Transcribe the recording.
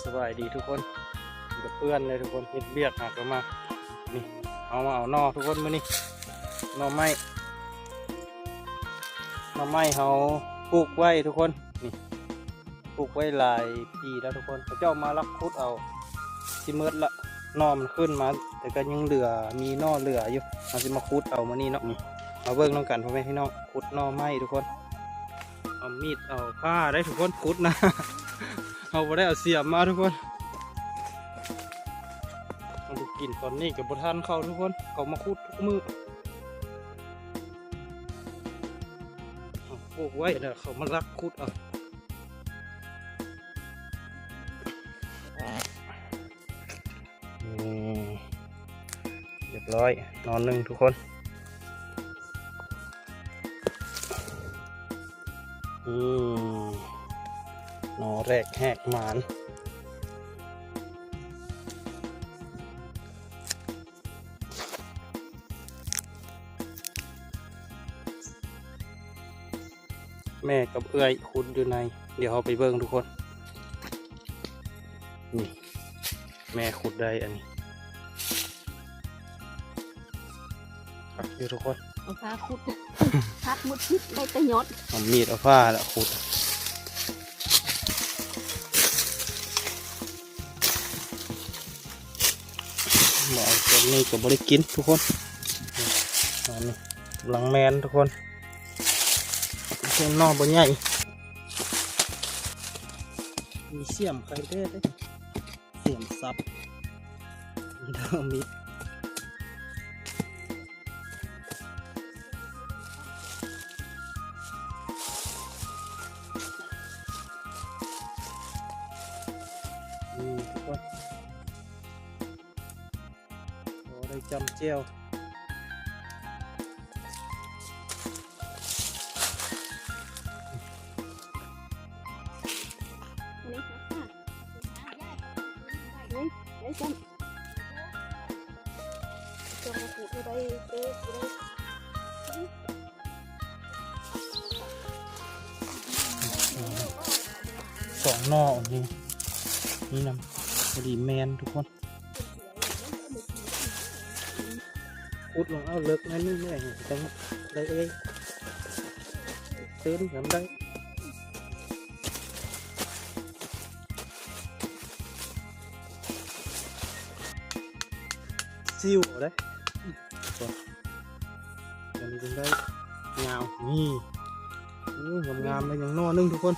ສະບາຍດີທຸກຄົນ ກະເປື້ອນເລີຍທຸກຄົນ ເຮັດວຽກຫາກະມາ ນີ້ ເຮົາມາເອົາໜໍ່ທຸກຄົນ ມື້ນີ້ ໜໍ່ໄມ້ ໜໍ່ໄມ້ເຮົາປູກໄວ້ທຸກຄົນ ນີ້ ປູກໄວ້ຫຼາຍປີແລ້ວທຸກຄົນ ເຂົາເຈົ້າມາລັກຂຸດເອົາ ຊິໝົດລະ ໜໍ່ມັນຂຶ້ນມາ ແຕ່ກະຍັງເຫຼືອ ມີໜໍ່ເຫຼືອຢູ່ ເຮົາຊິມາຂຸດເອົາມື້ນີ້ເນາະ ນີ້ ມາເບິ່ງນຳກັນພໍ່ແມ່ພີ່ນ້ອງ ຂຸດໜໍ່ໄມ້ທຸກຄົນ ເອົາມີດເອົາພ້າໄດ້ທຸກຄົນ ຂຸດນະ ເຮົາບໍ່ໄດ້ເອົາສຽມມາທຸກຄົນ ເອົາໄປກິນຕອນນີ້ກະບໍ່ທັນເຂົາທຸກຄົນ ເຂົາມາຂຸດທຸກມື້ ເອົາປູກໄວ້ແລ້ວເຂົາມາລັກຂຸດເອົາ ນີ້ ຮຽບຮ້ອຍ ໜໍ່ໜຶ່ງທຸກຄົນ ອືມ ໜໍ່ແລກແຮກໝານ ແມ່ກັບເອື້ອຍຂຸດຢູ່ໃນ ດຽວເຮົາໄປເບິ່ງທຸກຄົນ ນີ້ ແມ່ຂຸດໄດ້ອັນນີ້ ຄັກຢູ່ທຸກຄົນ ເອົາພ້າຂຸດ ຄັກໝົດ ໄດ້ແຕ່ຍອດ ເອົາມີດເອົາພ້າລະຂຸດ ບໍ່ເອົາຕົວນີ້ກະບໍ່ໄດ້ກິນທຸກຄົນ ອັນນີ້ກຳລັງແມ່ນທຸກຄົນ ເປັນໜໍ່ບໍ່ໃຫຍ່ ມີສຽມໄຄແທ້ເດ້ ສຽມສັບ ມີດ ນີ້ທຸກຄົນ ພໍໄດ້ຈ້ຳແຈ່ວ ນີ້ ໄດ້ຈ້ຳ ຈະມາຂູດໃຫ້ໄດ້ເດີ ຜູ້ໃດ ສອງໜໍ່ນີ້ ນີ້ນຳ ພໍດີແມ່ນທຸກຄົນ ຂຸດລົງເອົາເລິກໜ້ອຍໜຶ່ງແຫຼະ ຈັ່ງໄດ້ເອີຍ ຕື່ນຈຳໄດ້ ຊິວເອົາເດ້ ຕົວນີ້ຈຶ່ງໄດ້ຍາວ ນີ້ ໂອ້ ງາມໆ ໄດ້ຫຍັງໜໍ່ໜຶ່ງທຸກຄົນ.